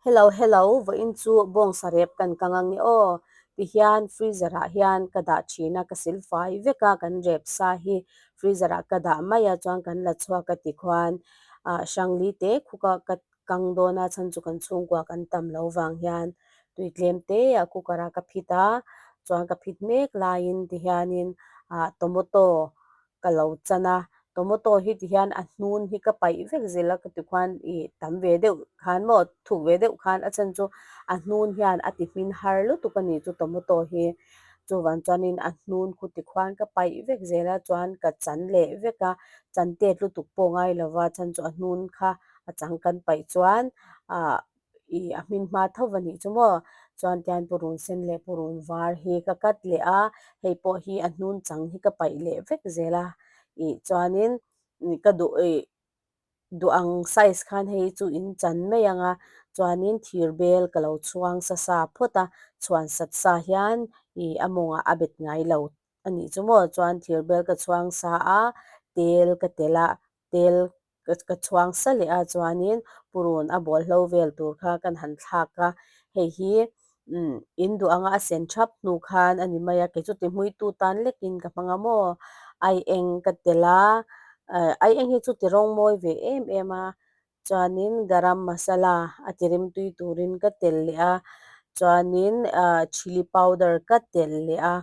Hello hello, vawiin chu bawngsa rep kan kang ang e aw. Tihian freezer ah hian ka dah thin a, ka sil fai vek a, kan rep sa hi freezer ah ka dah mai a, chuan kan la chhuak a tikhuan ah hrangli te khuk a ka kang dawn a, chhan chu kan chhungkua kan tam lo vang hian tui tlem te ah cooker ah ka phit a, chuan ka phit mek laiin tihianin ah tomato ka lo chan a, tomato hi ti hian a hnun hi ka paih vek zel a ka ti khuan ih tam ve deuh khan maw thuk ve deuh khan a chhan chu a hnun hian a ti hmin har lutuk a ni chu tomato hi chuvang chuanin a hnun khu ti khuan ka paih vek zel a chuan ka chan leh vek a chan tet lutuk pawh ngai lo va chhan chu a hnun kha a chang kan paih chuan ah. Ih a hmin hma tho a nih chu maw chuan tian purun sen leh purun var hi ka cut leh a hei pawh hi a hnun chang hi ka paih leh vek zel a ih chuanin ka duh ih duh ang size khan hei chu in chan mai ang a chuanin thir bel ka lo chhuang sa sa phawt a chhuan sat sa hian ih a mawngah a bet ngai lo a nih chu maw chuan thir bel ka chhuang sa a tel ka telh a tel. Ka chhuang sa leh a chuanin purun a bawl hlo vel tur kha kan han thlak a, hei hi umm in duh anga a sen thap hnu khan a ni mai a, kei chu ti hmuitu tan lekin ka hmang a maw aieng ka telh a, eh aieng hi chu ti rawng mawi ve em em a, chuanin garam masala a ti rimtui turin ka telh leh a, chuanin ah chilli powder ka telh leh a,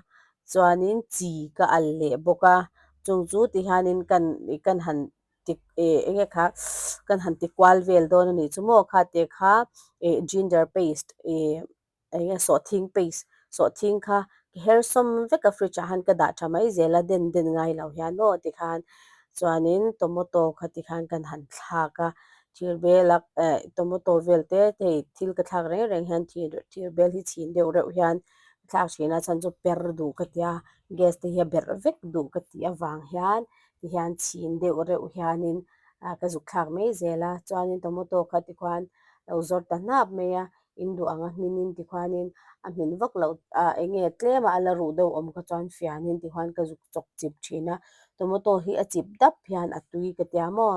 chuanin chi ka al leh bawk a, chung chu ti hianin kan kan han ti eh eng nge kha kan han ti kual vel dawn a nih chu maw kha te kha eh ginger paste eh eng nge sawhthing paste sawhthing kha ka her sawm vek a fridge ah khan ka dah tha mai zel a den den ngai lo hian aw tikhan chuanin tomato kha tikhan kan han thlak a thir bel a eh tomato vel te hei thil ka thlak reng reng hian thir thir bel hi chhin deuh reuh hian ka thlak thin a chhan chu per duh ka tia gas te hi a berh vek duh ka tih avang hian. Ti hian chhin deuh reuh hianin ah ka zuk thlak mai zel a chuanin tomato kha tikhuan lo zawr ta hnap mai a in duh ang a hminin tikhuanin a hmin vak loh ah eng nge tlem a la ruh deuh awm kha chuan fianin tikhuan ka zuk chawk chip thin a tomato hi a chip dap hian a tui ka tia maw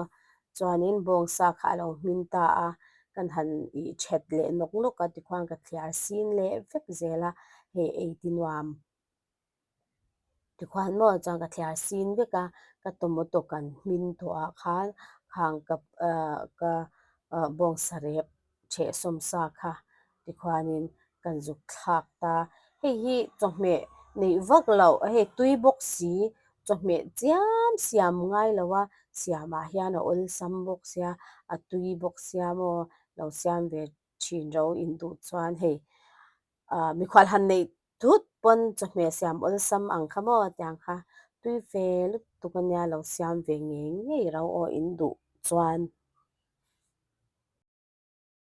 chuanin bawngsa kha a lo hmin ta a kan han ih that leh nawk nawk a tikhuan ka thliar sin leh vek zel a hei ei ti nuam. Tikhuan maw chuan ka thliar sin vek a, ka tomato kan hmin tawh ah khan khang ka ah ka ah bawngsa rep theh sawm sa kha tikhuanin kan zuk thlak ta. Hei hi chawhmeh neih vak loh hei tui bawk si chawhmeh chiam siam ngai lo a siam ah hian a awlsam bawk sia a tui bawk sia maw lo siam ve thin ro induh chuan hei ah mikhual han neih Tut pawn chawhmeh siam awlsam ang kha maw tiang kha tui ve lutuk ania lo siam ve ngei ngei ro aw in duh chuan.